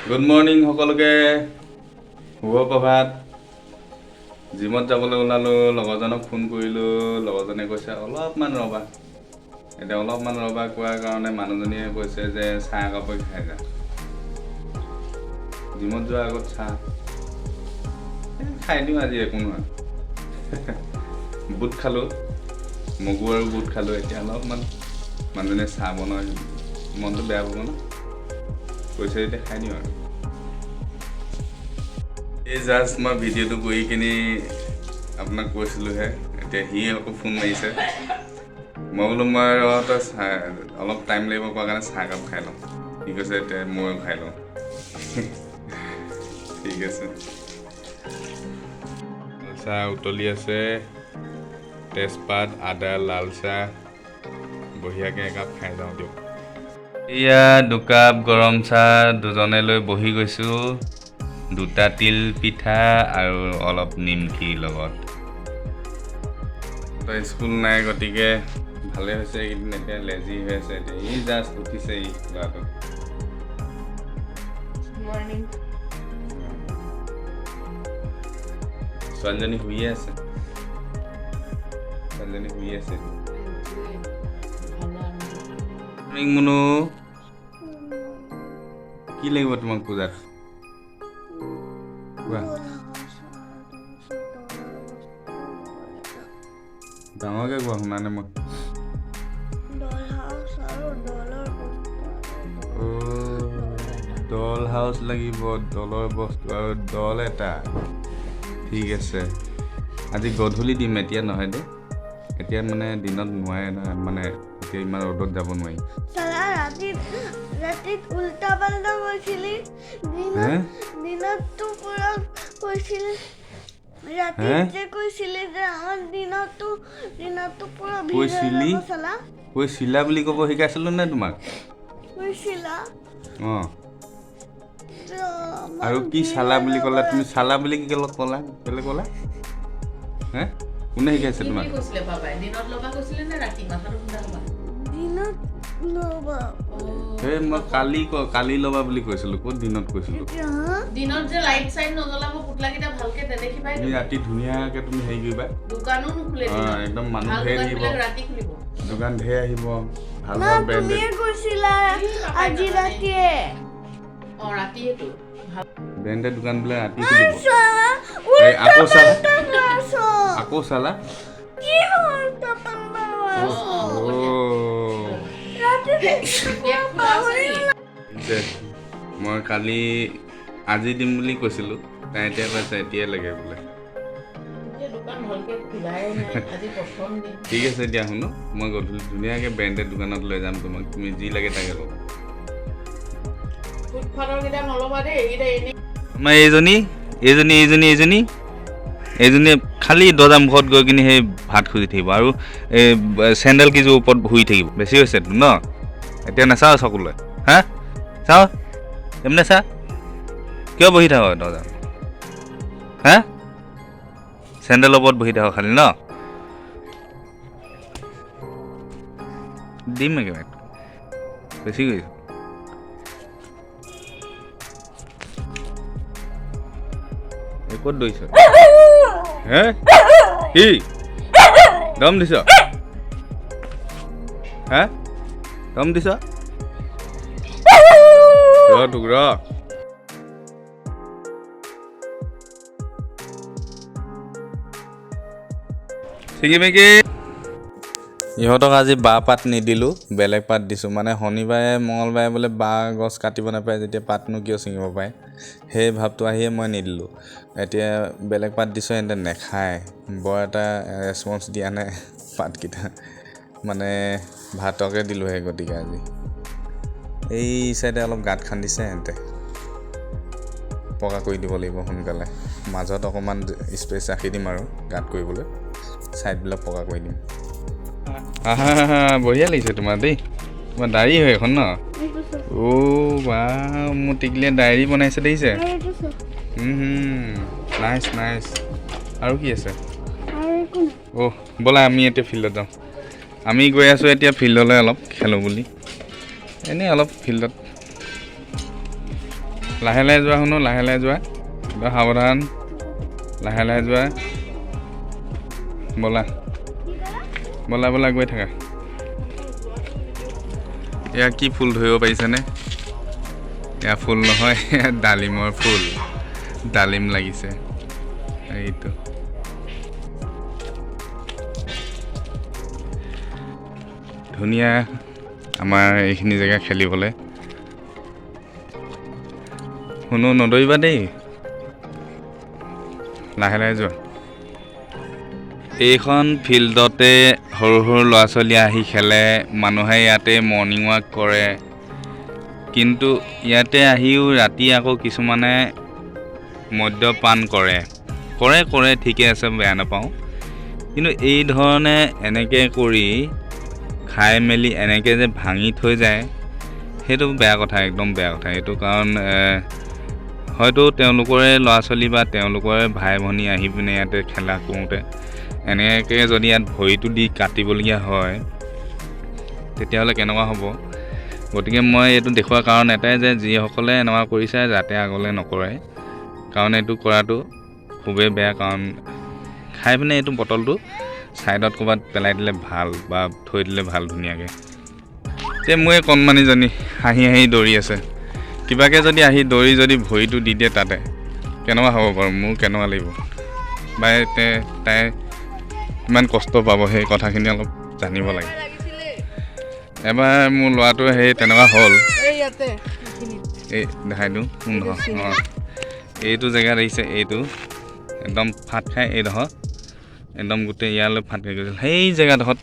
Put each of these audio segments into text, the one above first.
Good morning সকলোকে, শুভ প্ৰভাত। জিমত যাবলৈ ওলালোঁ, লগৰজনক ফোন কৰিলোঁ, লগৰজনে কৈছে অলপমান ৰ'বা। এতিয়া অলপমান ৰ'বা কোৱাৰ কাৰণে মানুহজনীয়ে কৈছে যে চাহ একাপে খাই যা। জিমত যোৱাৰ আগত চাহ খাই দিওঁ আজি, একো নহয়। বুট খালোঁ, মগু আৰু বুট খালোঁ। এতিয়া অলপমান মানুহজনীয়ে চাহ বনাই, মনটো বেয়া পাব ন, কৈছে এতিয়া খাই দিওঁ আৰু। এই জাষ্ট মই ভিডিঅ'টো কৰি কিনি আপোনাক কৈছিলোঁহে, এতিয়া সি আকৌ ফোন মাৰিছে। মই বোলো মই ৰ তই চাহ অলপ টাইম লাগিব কোৱাৰ কাৰণে চাহ একাপ খাই লওঁ। সি কৈছে এতিয়া ময়ো খাই লওঁ। ঠিক আছে, চাহ উতলি আছে, তেজপাত আদা লাল চাহ বঢ়িয়াকৈ একাপ খাই যাওঁ দিয়ক। এয়া দুকাপ গৰম চাহ দুজনে লৈ বহি গৈছোঁ, দুটা তিল পিঠা আৰু অলপ নিমকিৰ লগত। তো স্কুল নাই গতিকে ভালে হৈছে, এইকেইদিন এতিয়া লেজি হৈ আছে। এতিয়া ই জাষ্ট উঠিছে ই ল'ৰাটো। মৰ্ণিং। ছোৱালীজনী শুইয়ে আছে, ছোৱালীজনী শুই আছে। মৰ্ণিং মুনু, কি লাগিব তোমাক পূজাত কোৱা? ডাঙৰকে কোৱা, শুনা নাই মই। ডল হাউচ লাগিব, ডলৰ বস্তু আৰু ডল এটা। ঠিক আছে, আজি গধূলি দিম, এতিয়া নহয় দেই। এতিয়া মানে দিনত নোৱাৰে নহয়, মানে এতিয়া ইমান ৰ'দত যাব নোৱাৰি। চালা ৰাতিত ৰাতিত উল্টা পাল্টা কৈছিলি, হে? দিনততো পুৰা কৈছিলি, ৰাতিত হে? যে কৈছিলি যে আমাৰ দিনততো পুৰা ভিৰ হৈ কৈছিলি? যাব চালা। কৈছিলা বুলি ক'ব শিকাইছিলোঁ নে তোমাক? কৈছিলা। অঁ। যে আমাৰ আৰু কি ভিৰ চালা হৈ বুলি যাব ক'লা তুমি? ৰাতি। চালা বুলি কি ক'লা? কেলে ক'লা হে? কোনে শিকাইছে কি তোমাক? বুলি কৈছিলে বাবাই? দিনত ল'বা কৈছিলে নে ৰাতি? মাথাটো খুন্দা হ'বা। দিনত ল'বা। সেই মই কালি ল'বা বুলি কৈছিলোঁ, ক'ত দিনত কৈছিলোঁ? এতিয়া হা? দিনত যে লাইট চাইট নজ্বলাব, পুতলাকেইটা ভালকে নেদেখিবাই। তুমি ৰাতি ধুনীয়াকে তুমি হেৰি কৰিবা। দোকানো নুখোলে অঁ, দিনত। একদম মানুহ ভাল ঢেৰ আহিব। দোকানবিলাক ৰাতি খুলিব। দোকান ঢেৰ আহিব, ভাল না ভাল ব্ৰেণ্ডেড। তুমিয়ে কৈছিলা পাপাই আজি নাজানে। ৰাতিয়ে। অঁ, ৰাতিয়েতো ভাল। ব্ৰেণ্ডেড দোকানবিলাক ৰাতি খুলিব। চালা এই উল্টা আকৌ চালা? পাল্টা কৈছ। আকৌ চালা? কি উল্টা পাল্টা কৈছ? অঁ, হ'ব দিয়া। অ'। ৰাতি গেট খোলা আছে নেকি? দে, মই কালি আজি দিম বুলি কৈছিলোঁ, তাই এতিয়া কৈছে এতিয়াই লাগে বোলে। এতিয়া দোকান ভালকে খোলাই নাই, আজি প্ৰথম দিন। ঠিক আছে দিয়া, শুনো, মই গধূলি ধুনীয়াকৈ ব্ৰেণ্ডেড দোকানত লৈ যাম তোমাক, তুমি যি লাগে তাকে ল'বা। ফুটপাথৰকেইটা নল'বা দেই, এইকেইটা এনেই। আমাৰ এইজনী এইজনী এইজনী এইজনী এইজনীয়ে খালি দৰ্জা মুখত গৈ কিনি সেই ভাত খুজি থাকিব আৰু এই চেণ্ডেল কেইযোৰ ওপৰত শুই থাকিব। বেছি হৈছে ন? এতিয়া নাচাওঁ চকুলৈ, হা চাওঁ এমনে চা, কিয় বহি থাক দৰ্জা, হা চেণ্ডেলৰ ওপৰত বহি থাক খালি ন? দিম একেবাৰে, বেছি কৰিছোঁ। এই ক'ত দৌৰিছ হে? কি দম দিছ হে? দম দিছ? ৰ তোক ৰ। চিঙি মিকি ইহঁতক আজি বাঁহ পাত নিদিলোঁ, বেলেগ পাত দিছোঁ। মানে শনিবাৰে মঙলবাৰে বোলে বাঁহ গছ কাটিব নাপায়, যেতিয়া পাতনো কিয় ছিঙিব পাৰে, সেই ভাৱটো আহিয়ে মই নিদিলোঁ। এতিয়া বেলেগ পাত দিছোঁ, সিহঁতে নেখায়, বৰ এটা ৰেচপঞ্চ দিয়া নাই পাতকেইটা, মানে ভাতকে দিলোঁহে। গতিকে আজি এই চাইডে অলপ গাঁত খান্দিছে সিহঁতে, পকা কৰি দিব লাগিব সোনকালে। মাজত অকণমান স্পেচ ৰাখি দিম আৰু গাঁত কৰিবলৈ, ছাইডবিলাক পকা কৰি দিম। আহা, বঢ়িয়া লাগিছে তোমাৰ দেই, তোমাৰ ডায়েৰী হয় এখন ন? অ' বা, মোৰ টিকলিয়ে ডায়েৰী বনাইছে দেখিছে? Nice nice. আৰু কি আছে? অ' ব'লা আমি এতিয়া ফিল্ডত যাওঁ। আমি গৈ আছোঁ এতিয়া ফিল্ডলৈ অলপ খেলোঁ বুলি, এনেই অলপ ফিল্ডত। লাহে লাহে যোৱা শুনো, লাহে লাহে যোৱা, একদম সাৱধান, লাহে লাহে যোৱা। ব'লা ব'লা ব'লা, গৈ থাকা। এয়া কি ফুল ধৰিব পাৰিছেনে? এয়া ফুল নহয়, এয়া ডালিমৰ ফুল, ডালিম লাগিছে এইটো। ধুনীয়া আমাৰ এইখিনি জেগা খেলিবলৈ। শুনো, নদৌৰিবা দেই, লাহে লাহে যোৱা। এইখন ফিল্ডতে সৰু সৰু ল'ৰা ছোৱালী আহি খেলে, মানুহে ইয়াতে মৰ্ণিং ৱাক কৰে। কিন্তু ইয়াতে আহিও ৰাতি আকৌ কিছুমানে মদ্যপান কৰে। কৰে কৰে, ঠিকে আছে, বেয়া নাপাওঁ। কিন্তু এই ধৰণে এনেকৈ কৰি খাই মেলি এনেকৈ যে ভাঙি থৈ যায়, সেইটো বেয়া কথা, একদম বেয়া কথা এইটো। কাৰণ হয়তো তেওঁলোকৰে ল'ৰা ছোৱালী বা তেওঁলোকৰে ভাই ভনী আহি পিনে ইয়াতে খেলা কৰোঁতে এনেকৈ যদি ইয়াত ভৰিটো দি কাটিবলগীয়া হয়, তেতিয়াহ'লে কেনেকুৱা হ'ব? গতিকে মই এইটো দেখুওৱাৰ কাৰণ এটাই যে যিসকলে এনেকুৱা কৰিছে যাতে আগলৈ নকৰে, কাৰণ এইটো কৰাটো খুবেই বেয়া। কাৰণ খাই পিনে এইটো বটলটো ছাইডত ক'ৰবাত পেলাই দিলে ভাল বা থৈ দিলে ভাল ধুনীয়াকৈ। এতিয়া মোৰ এই কণমানিজনী হাঁহি হাঁহি দৌৰি আছে, কিবাকৈ যদি আহি দৌৰি যদি ভৰিটো দি দিয়ে তাতে কেনেকুৱা হ'ব বাৰু, মোৰ কেনেকুৱা লাগিব? বা তাই ইমান কষ্ট পাব, সেই কথাখিনি অলপ জানিব লাগে। এবাৰ মোৰ ল'ৰাটোৱে সেই তেনেকুৱা হ'ল। এই দেখাই দিওঁ পোন্ধৰ, অঁ এইটো জেগাত আহিছে, এইটো একদম ফাট খাই এইডোখৰ একদম গোটেই ইয়ালৈ ফাট খাই গৈছিল। সেই জেগাডোখৰত,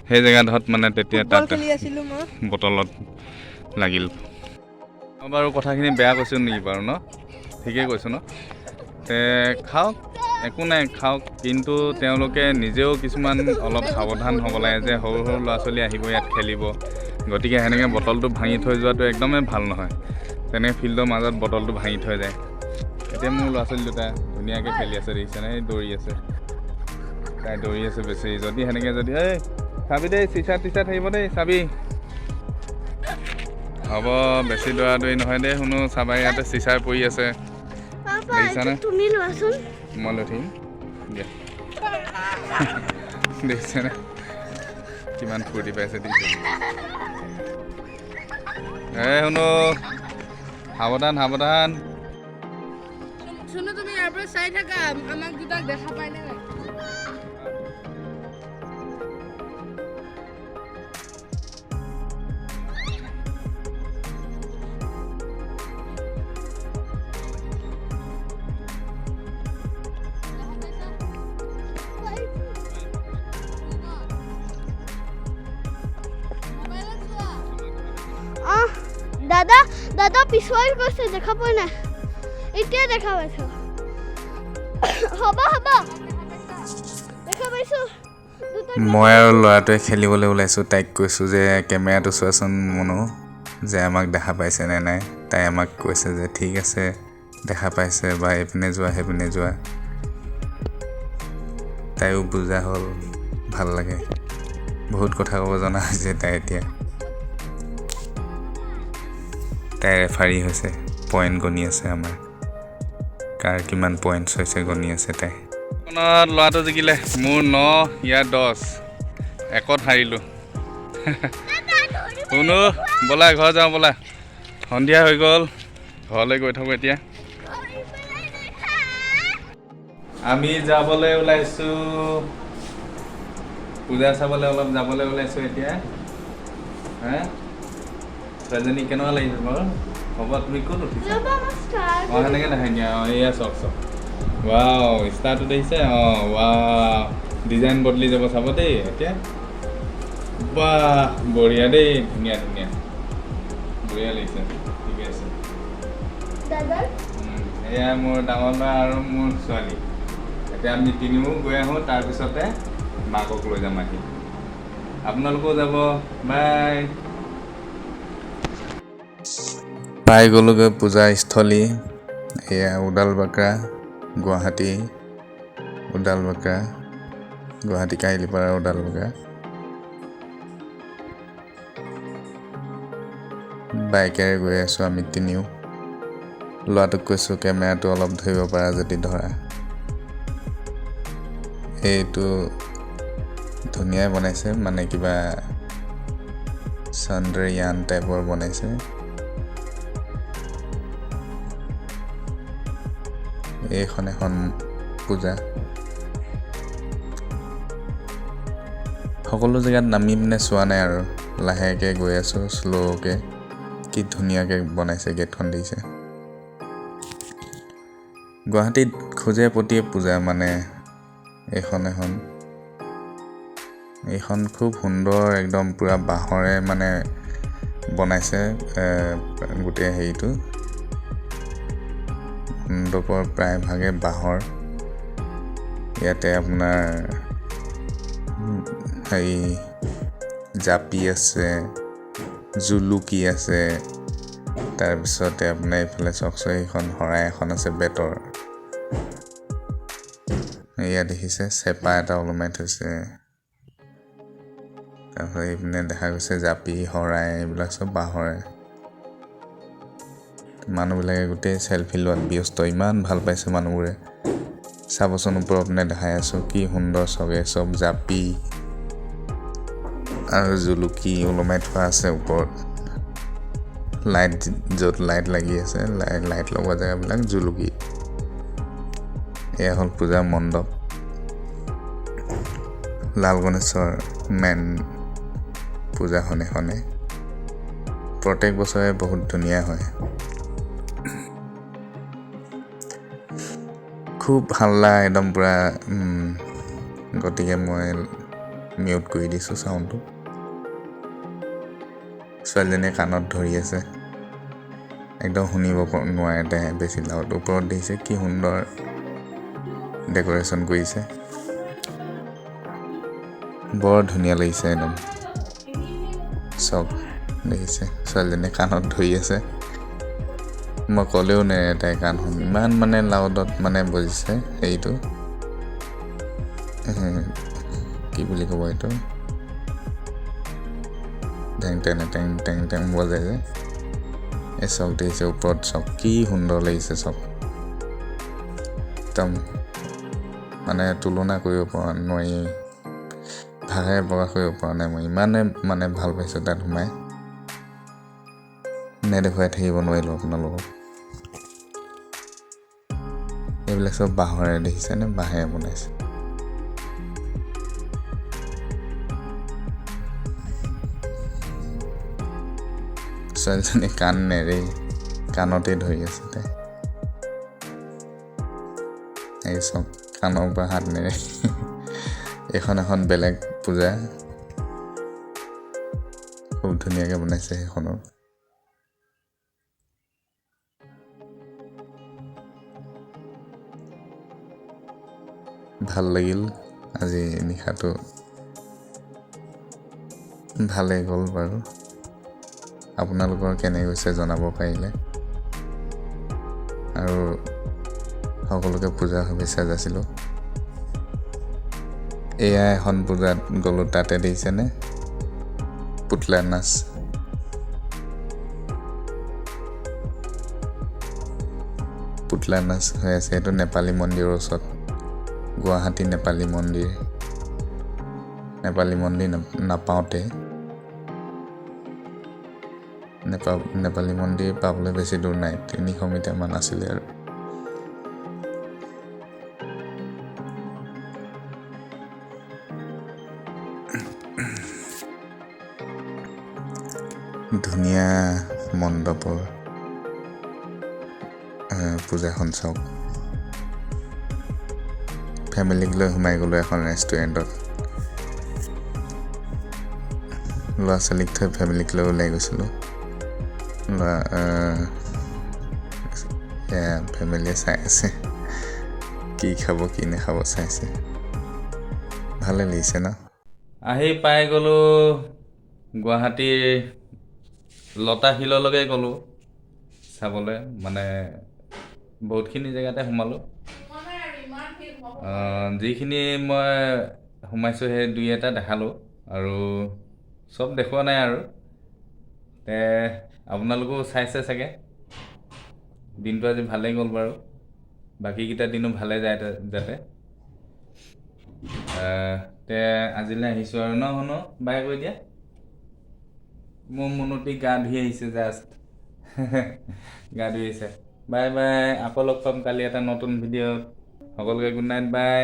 সেই জেগাডোখৰত মানে তেতিয়া তাত বটলত লাগিল। মই বাৰু কথাখিনি বেয়া কৈছোঁ নেকি বাৰু? ন ঠিকেই কৈছোঁ ন? তে খাওক, একো নাই খাওক, কিন্তু তেওঁলোকে নিজেও কিছুমান অলপ সাৱধান হ'ব লাগে যে সৰু সৰু ল'ৰা ছোৱালী আহিব ইয়াত খেলিব, গতিকে সেনেকৈ বটলটো ভাঙি থৈ যোৱাটো একদমেই ভাল নহয়। তেনেকৈ ফিল্ডৰ মাজত বটলটো ভাঙি থৈ যায়। এতিয়া মোৰ ল'ৰা ছোৱালী দুটা ধুনীয়াকৈ খেলি আছে, দেখিছেনে? এই দৌৰি আছে, তাই দৌৰি আছে বেছি। যদি সেনেকৈ যদি এই চাবি দেই, চিচা টিচা থাকিব দেই, চাবি হ'ব, বেছি দৌৰা দৌৰি নহয় দেই। শুনো চাবা, ইয়াতে চিচাৰ পৰি আছে, দেখিছানে? মই লৈ থাকিম দিয়া। দেখিছেনে কিমান ফূৰ্তি পাইছে, দেখিছে? এই শুনো, সাৱধান সাৱধান। শুনো, তুমি ইয়াৰ পৰা চাই থাকা, আমাক দুটাক দেখা পাই নে নাই? দাদা দাদা পিছুৱাই গৈছে, দেখা পোৱা নাই, এতিয়া দেখা পাইছো। হ'ব হ'ব, দেখা পাইছো। মই আৰু ল'ৰাটোৱে খেলিবলৈ ওলাইছোঁ। তাইক কৈছোঁ যে কেমেৰাটো চোৱাচোন মনো, যে আমাক দেখা পাইছে নে নাই। তাই আমাক কৈছে যে ঠিক আছে দেখা পাইছে, বা এইপিনে যোৱা সেইপিনে যোৱা। তাইও বুজা হ'ল, ভাল লাগে, বহুত কথা ক'ব জনা হৈছে তাই এতিয়া। তাই ৰেফাৰী হৈছে, পইণ্ট গণি আছে আমাৰ, কাৰ কিমান পইণ্টছ হৈছে গণি আছে তাই। ল'ৰাটো জিকিলে, মোৰ 9 ইয়াৰ 10, 1ত হাৰিলোঁ। শুনো ব'লা ঘৰ যাওঁ ব'লা, সন্ধিয়া হৈ গ'ল, ঘৰলৈ গৈ থাকোঁ এতিয়া। আমি যাবলৈ ওলাইছোঁ, পূজা চাবলৈ অলপ যাবলৈ ওলাইছোঁ এতিয়া। হা ছোৱালীজনী কেনেকুৱা লাগিছে বাৰু? হ'ব, তুমি ক'ত উঠিছা? অঁ সেনেকৈ দেখাই দিয়া। অঁ এয়া চাওক চাওক, ৱাও ষ্টাৰটো দেখিছে? অঁ ৱাও, ডিজাইন বদলি যাব চাব দেই এতিয়া। বাহ বঢ়িয়া দেই, ধুনীয়া ধুনীয়া, বঢ়িয়া লাগিছে, ঠিকে আছে। এয়া মোৰ ডাঙৰ ল'ৰা আৰু মোৰ ছোৱালী। এতিয়া আমি তিনিও গৈ আহোঁ, তাৰপিছতে মাকক লৈ যাম আহি। আপোনালোকেও যাব, বাই। পাই গ'লোগৈ পূজাস্থলী, এয়া ওদালবাকৰা, গুৱাহাটী ওদালবাকৰা, গুৱাহাটী কাহিলীপাৰা ওদালবাকৰা। বাইকেৰে গৈ আছোঁ আমি তিনিও। ল'ৰাটোক কৈছোঁ কেমেৰাটো অলপ ধৰিব পাৰা যদি ধৰা। এইটো ধুনীয়াই বনাইছে, মানে কিবা চন্দ্ৰয়ান টাইপৰ বনাইছে। এইখন এখন পূজা। সকলো জেগাত নামি পিনে চোৱা নাই আৰু, লাহেকৈ গৈ আছোঁ শ্ল'কৈ। কি ধুনীয়াকৈ বনাইছে, গেটখন দিছে। গুৱাহাটীত খোজে প্ৰতিয়ে পূজা, মানে এইখন এখন, এইখন খুব সুন্দৰ, একদম পূৰা বাঁহৰে মানে বনাইছে গোটেই হেৰিটো। মণ্ডপৰ প্ৰায়ভাগে বাঁহৰ। ইয়াতে আপোনাৰ হেৰি জাপি আছে, জুলুকি আছে, তাৰপিছতে আপোনাৰ এইফালে চাওকচোন এইখন শৰাই এখন আছে বেতৰ। এয়া দেখিছে চেপা এটা ওলমাই থৈছে। তাৰপিছত এইপিনে দেখা গৈছে জাপি, শৰাই, এইবিলাক চব বাঁহৰে। মানুহবিলাকে গোটেই চেলফি লোৱাত ব্যস্ত, ইমান ভাল পাইছে মানুহবোৰে। চাবচোন ওপৰৰ পিনে দেখাই আছোঁ কি সুন্দৰ চবে চব জাপি আৰু জুলুকি ওলমাই থোৱা আছে ওপৰত। লাইট, য'ত লাইট লাগি আছে, লাইট লগোৱা জেগাবিলাক জুলুকি। এয়া হ'ল পূজা মণ্ডপ, লাল গণেশৰ মেইন পূজাখন এখনে। প্ৰত্যেক বছৰে বহুত ধুনীয়া হয়। খুব হাল্লা একদম পূৰা, গতিকে মই মিউট কৰি দিছোঁ চাউণ্ডটো। ছোৱালীজনীয়ে কাণত ধৰি আছে, একদম শুনিব নোৱাৰে তাই বেছি লাউড। ওপৰত দেখিছে কি সুন্দৰ ডেক'ৰেশ্যন কৰিছে, বৰ ধুনীয়া লাগিছে একদম। চব দেখিছে, ছোৱালীজনীয়ে কাণত ধৰি আছে, মই ক'লেও নেৰে তাই কাণ শুনি, ইমান মানে লাউডত মানে বজিছে হেৰিটো, কি বুলি ক'ব এইটো, টেং টেং টেং টেং টেং বজাই যে। এই চক দেখিছে ওপৰত চক, কি সুন্দৰ লাগিছে চক, একদম মানে তুলনা কৰিব পৰা নোৱাৰি, ভাষাৰে প্ৰকাশ কৰিব পৰা নাই মই, ইমানে মানে ভাল পাইছোঁ তাত সোমাই, নেদেখুৱাই থাকিব নোৱাৰিলোঁ আপোনালোকক। এইবিলাক চব বাঁহৰে দেখিছেনে, বাঁহেৰে বনাইছে। ছোৱালীজনী কাণ নেৰেই, কাণতে ধৰি আছে তাই। এই চব কাণৰ পৰা হাত নেৰে। এইখন এখন বেলেগ পূজা, খুব ধুনীয়াকৈ বনাইছে সেইখনো। ভাল লাগিল আজি নিশাটো, ভালেই গ'ল বাৰু। আপোনালোকৰ কেনে গৈছে জনাব পাৰিলে। আৰু সকলোকে পূজাৰ শুভেচ্ছা যাচিলোঁ। এয়া এখন পূজাত গ'লোঁ, তাতে দেখিছেনে পুতলা নাচ। পুতলা নাচ হৈ আছে, এইটো নেপালী মন্দিৰৰ ওচৰত, গুৱাহাটী নেপালী মন্দিৰ। নেপালী মন্দিৰ নাপাওঁতে, নেপালী মন্দিৰ পাবলৈ বেছি দূৰ নাই, 300 মিটাৰমান আছিলে আৰু। ধুনীয়া মণ্ডপৰ পূজাখন চাওক। ফেমিলিক লৈ সোমাই গ'লোঁ এখন ৰেষ্টুৰেণ্টত, ল'ৰা ছোৱালীক থৈ ফেমিলিক লৈ ওলাই গৈছিলোঁ। ল'ৰা ফেমিলিয়ে চাই আছে কি খাব কি নাখাব চাইছে, ভালে লাগিছে ন। আহি পাই গ'লোঁ গুৱাহাটীৰ লতাশিললৈকে গ'লোঁ চাবলৈ, মানে বহুতখিনি জেগাতে সোমালোঁ। যিখিনি মই সোমাইছোঁ সেই দুই এটা দেখালোঁ আৰু চব দেখুওৱা নাই আৰু। আপোনালোকেও চাইছে চাগে, দিনটো আজি ভালেই গ'ল বাৰু, বাকীকেইটা দিনো ভালে যায় যাতে। তে আজিলৈ আহিছোঁ আৰু ন শুনো, বাই কৈ দিয়া। মোৰ মুনুটি গা ধুই আহিছে, জাষ্ট গা ধুই আহিছে। বাই বাই, আকৌ লগ পাম কালি এটা নতুন ভিডিঅ'ত। সকলোকে গুড নাইট, বাই।